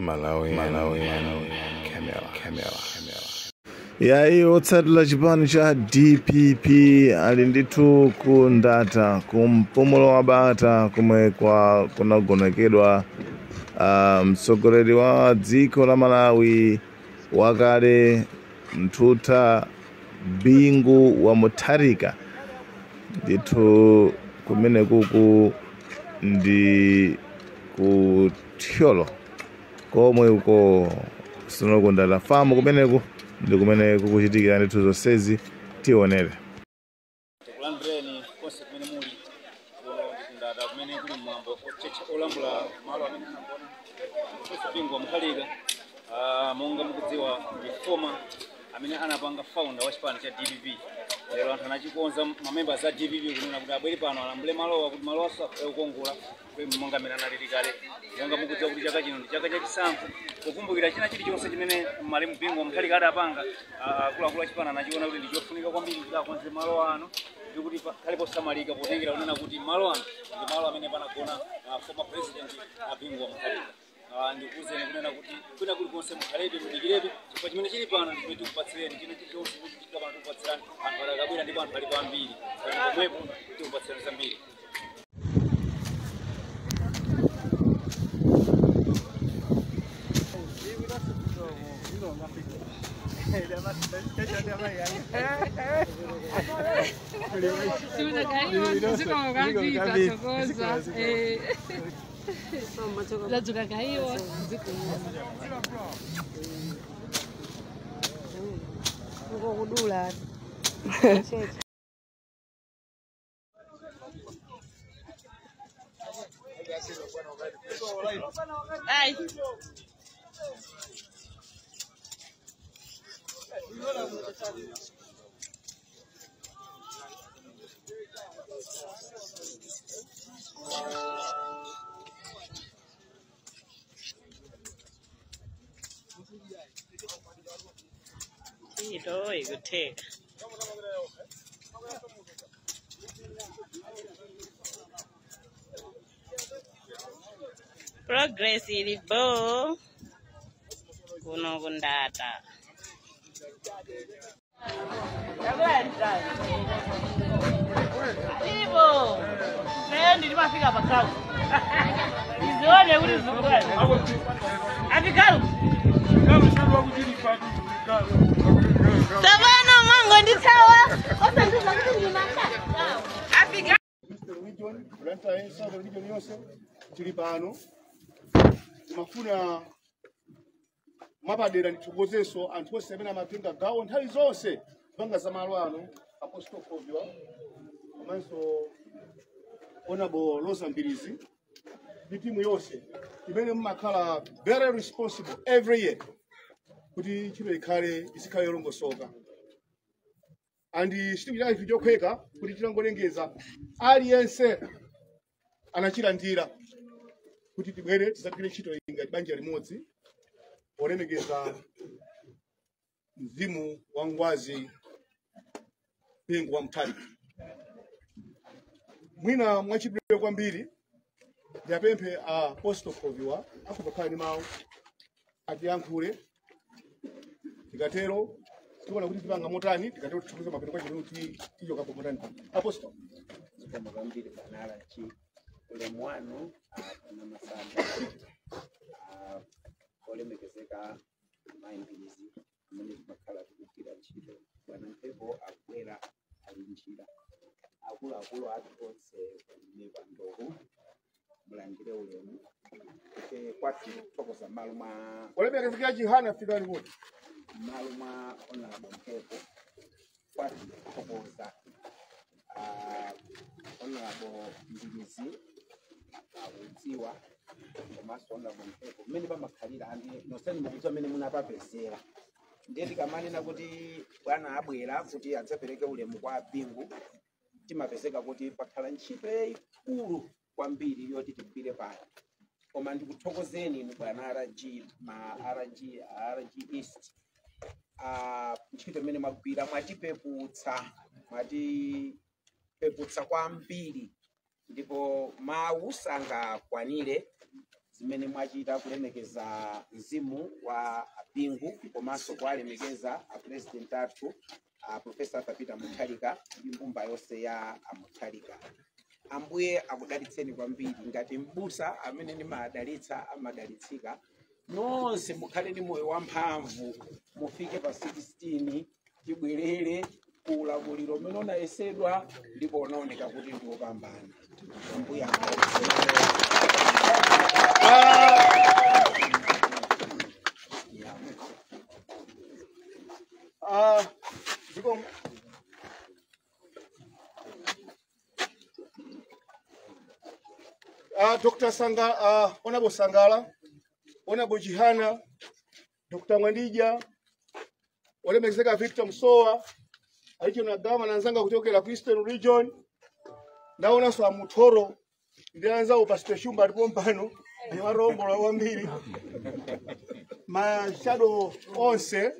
Malawi, Malawi, Camera, Camera, Camera. Yayi, otsatira chipani cha DPP ali ndithu ku Ndata, ku mpumulo wa bata komwe kwa kunagonekedwa mtsogoleri wa dziko la Malawi wakale, Mthutha Bingu wa Mutharika. Ndithu kumene kuku ndi ku Thyolo komwe uko sino ku Ndata Farm, kumeneku ndi kumene kukuchitikira ndithu zonsezi. Tionere. Tikulandireni konse kumene muli. Kuno ndi ku Ndata kumene kuli mwambo ochecha olambula malo amene anagona Professor Bingu wa Mutharika. Monga mukudziwa, ndi former amene anapanga founder wa chipani cha DPP. Lero anthu anachikonza, mamembers a DPP, kunena kuti abwere pano alambule malowa kuti malowa asakhale kukongola monga amene analili kale. Monga mukudziwa kuti chaka chino ndi chaka chachisankho, pokumbukira china chilichonse chimene malemu Bingu wa Mutharika adapanga, akuluakulu achipani anachiona kuti ndi chofunika kwambiri kuti akonze malo ano ndi kuti pakhale posamalika, potengera kunena kuti malo ano ndi malo amene panagona former president Bingu wa Mutharika. Ndikuwuzeni kunena kuti kwina kulikonse mukhalebe, mudikirebe, chifukwa chimene chili pano ndi chimene tikupatsireni. China chilichonse chikuchitika pano tikupatsirani. Anthu adakabwera ndipo anthu alipo ambiri pomwepo, tikupatsirani zambiri. Zikomo kwambiri, tathokoza. Ladzuka kaiwa, zikomo. Ngokudula. Ai. Ito ikutheka. Progress ili bo kuno ku Ndata. Ibo. Leo ndilimafika pa ground. Izione kuti zikubwera. Apikalu. Sabana mango ndithawa. Osandiza kuti ndimanga. Afika. Eastern Region, Blantyre, Southern Region yonse tili pano. Timafuna mwapadera ndithokozenso anthu onse amene amatenga gawo nthawi zonse kupanga za malo ano, Apostle Khoviwa komanso Honorable Rosa Mbirizi ndi timu yonse imene mumakhala very responsible every year kuti ntchito ikhale izikhale yolongosoka. And sitikuchita chinthu chokhweka kuti tilangolengeza, aliyense anachilandira kuti tibwere tidzagwire ntchito iyi ngati banja limodzi polemekeza mzimu wa ngwazi Bingu wa Mutharika. Mwina mwachidule kwambiri ndiyapemphe a Apostle Khoviwa akupakhala ndi mawu atiyankhule. Tikatero tikuona kuti tipanga motani. Tikatero tithokoze mapeto kwa chimene kuti tichokapo motani pano. Apostle. Zikomo kwambiri bwana RG, ulemu wanu pana Masamba, olemekezeka mayi Mbirizi amene timakhala tikugwira ntchito, bwana Mphepo akubwera, ali njira, akuluakulu athu onse mipandoko, mulandire ulemu. Ife kwathu kuthokoza m'malo mwa Olemekezeka Chihana, fikani kuti m'malo mwa Honorable Mphepo. Kwathu kuthokoza, Honorable Mbirizi akudziwa komanso Honorable Mphepo mmene pamakhalira andi nonseni mukudziwa mmene munapapezera. Ndiye tikamanena kuti bwana abwera kuti adzapereke ulemu kwa Bingu, timapezeka kuti pakhala ntchito yayikulu kwambiri yoti tigwire pano. Koma ndikuthokozeni inu bwana RG, ma RG, RG East, ntchito imene mwagwira, mwatipeputsa, mwatipeputsa kwambiri, ndipo mawu sangakwanire. Zimene mwachita kulemekeza mzimu wa Bingu komanso kuwalemekeza a president athu, a Professor Arthur Peter Mutharika, ndi mbumba yonse ya Amutharika. Ambuye akudalitseni kwambiri. Ngati mbusa amene ndimadalitsa amadalitsika, nonse mukhale ndi moyo wamphamvu, mufike pa 16, tibwerere ku ulamuliro umene unayesedwa ndipo unaoneka kuti ndi wopambana. Ambuye akudalitseni. Ziko Dr. Sanga, Honorable Sangala, Honorable Jihana, Dr. Mwandija, olemekezeka Victor Msowa, alicho na gama nanzanga kuchokera ku Eastern Region, ndaonanso amutoro ndianzawo Pastor Shumba alipo mpano, ndiwarombola kwambiri. Mashado onse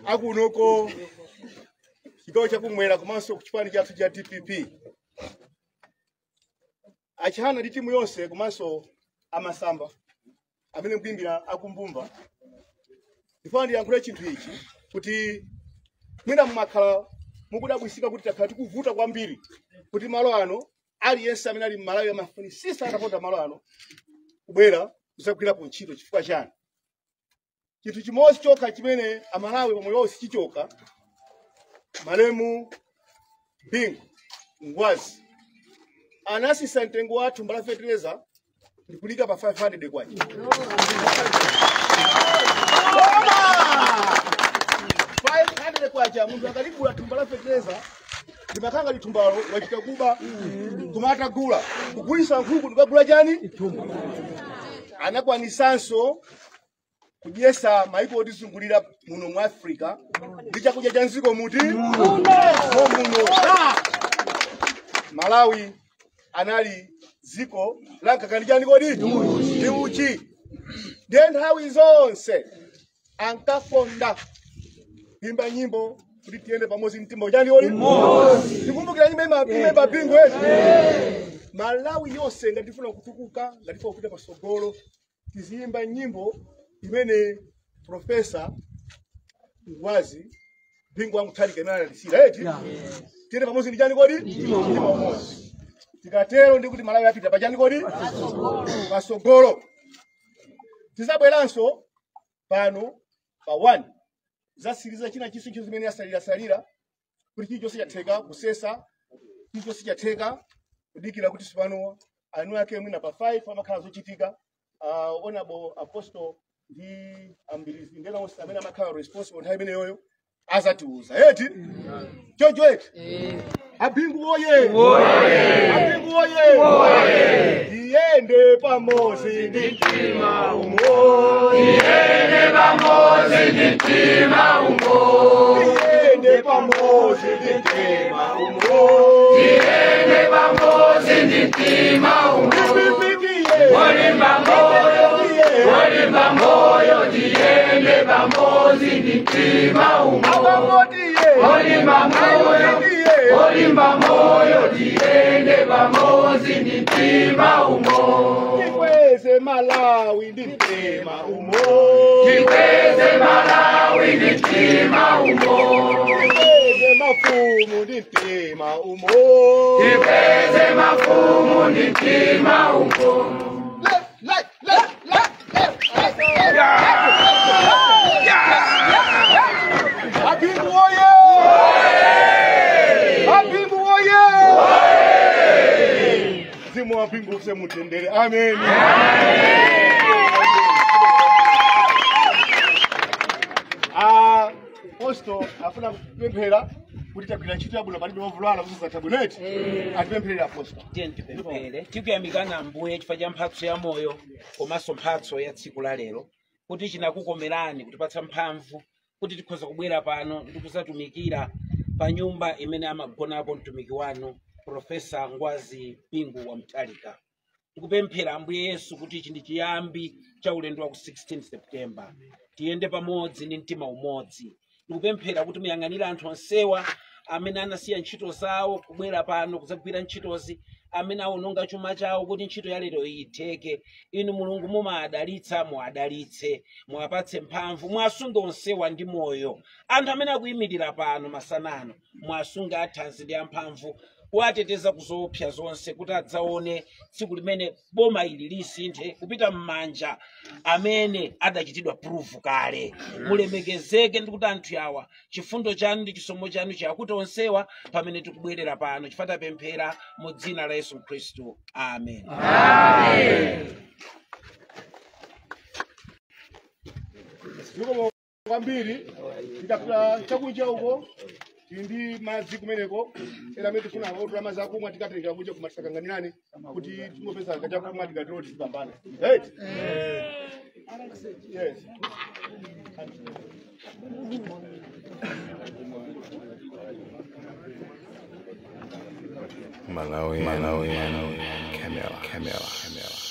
akunoko chigawo chakumwera komanso ku chipani chathu cha DPP. Achihana ndi timu yonse komanso amasamba amene mkuimbira akumbumba. Ndifuna ndiyankhule chinthu ichi kuti mwina mmakhala mukudabwisika kuti takhala tikuvuta kwambiri kuti malo ano aliyense amene ali m'Malawi amafunisisa ataponda malo ano kubwera kuzagwirapo ntchito. Chifukwa chani? Chinthu chimodzi chokha chimene Amalawi pamoyo wawo sichichoka, malemu Bingu Ngwazi anasisa mtengo wa thumba la fetereza ndikulika pa 500 kwacha. 500 kwacha munthu akaligula thumba la fetereza limakanga lithumbalo wachita kuba, koma atagula kugulisa nkhuku ndikagula chani, anakwanisanso kudyesa maiko otizungulira muno mu Africa ndi chakudya cha mdziko muti muno. Malawi anali dziko la mkaka ndi chani kodi ndi uchi. Ndiye nthawi zonse ankakonda kuimba nyimbo kuti tiyende pamodzi mtima chani kodi. Tikumbukira nyimbo imba Bingu ezi. Malawi yonse ngatifuna kutukuka, ngatifuna kupita pasogolo, tiziyimba nyimbo imene Professor Ngwazi Bingu wa Mutharika imene analisira eti tiyende pamodzi ndi chani kodi mtima umodzi. Tikatero ndi kuti Malawi apita pachani kodi pasogolo. Tizabweranso pano pa 1 zasiriza china chinthu zimene yasalirasalira kuti chilichonse chatheka kusesa, chilichonse chatheka kudikira kuti sipano anu ake mwina pa 5 amakhala zochitika. Honorable Apostle ndi ambirizi ndena onse amene amakhala responsible nthawi imeneyoyo azatiuza eti choncho eti. Abingu woye! Abingu woye! Tiyende pamodzi ndi mtima umodzi. Tiyende pamodzi ndi mtima umodzi. Tiyende pamodzi ndi mtima umodzi. Tiyende pamodzi ndi mtima umodzi. Olimba moyo, olimba moyo, tiyende pamodzi ndi mtima umodzi. Olimba moyo, olimba moyo, tiyende pamodzi ndi mtima umodzi. Tikweze Malawi ndi mtima umodzi. Tikweze Malawi ndi mtima umodzi. Tikweze mafumu ndi mtima umodzi. Tikweze mafumu ndi mtima umodzi. Left, left, left, left, left, left. Abingu oye! Abingu oye! Mzimu wa Bingu usemutendere. Amen. Apostle afuna kupemphera kuti tagwira ntchito yabwino palibe wovulala kuzuza tabuleti. Atipempherere Apostle. Tiye tipemphere. Tikuyamikana Ambuye chifukwa cha mphatso ya moyo komanso mphatso ya tsiku la lero, kuti chinakukomerani kutipatsa mphamvu kuti tikhoza kubwera pano ndi kuzatumikira pa nyumba imene amagonapo mtumiki wanu Professor Ngwazi Bingu wa Mutharika. Tikupemphera Ambuye Yesu kuti ichi ndi chiyambi cha ulendo wa ku 16 September. Tiyende pamodzi ndi mtima umodzi. Tikupemphera kuti muyang'anire anthu onsewa amene anasiya ntchito zawo kubwera pano kudzagwira ntchitozi. Amene awononga chuma chawo kuti ntchito ya lero iyitheke, inu Mulungu mumaadalitsa, muadalitse, muwapatse mphamvu, mwasunge onsewa ndi moyo. Anthu amene akuyimirira pano masanano, mwasunge athanzi ndi amphamvu, kuwateteza kuzoopsa zonse, kuti adzaone tsiku limene boma ili lisinthe kupita m'manja amene adachitidwa prove kale. Mulemekezeke ndi kuti anthu awa chifundo chanu ndi chisomo chanu chakuti onsewa pamene tikubwerera pano, chifukwa tapemphera mu dzina la Yesu Khristu, amen. Zikomo kwambiri. Tikapita chakunja uko tili ndi madzi kumeneko, ena amene tifuna odula madzi akumwa tikatenga kunja kumatisakanganirane kuti tingopeza chakumwa, tikatero tizipambana. Right? Yes. Malawi, Malawi, Camera, Camera, Camera.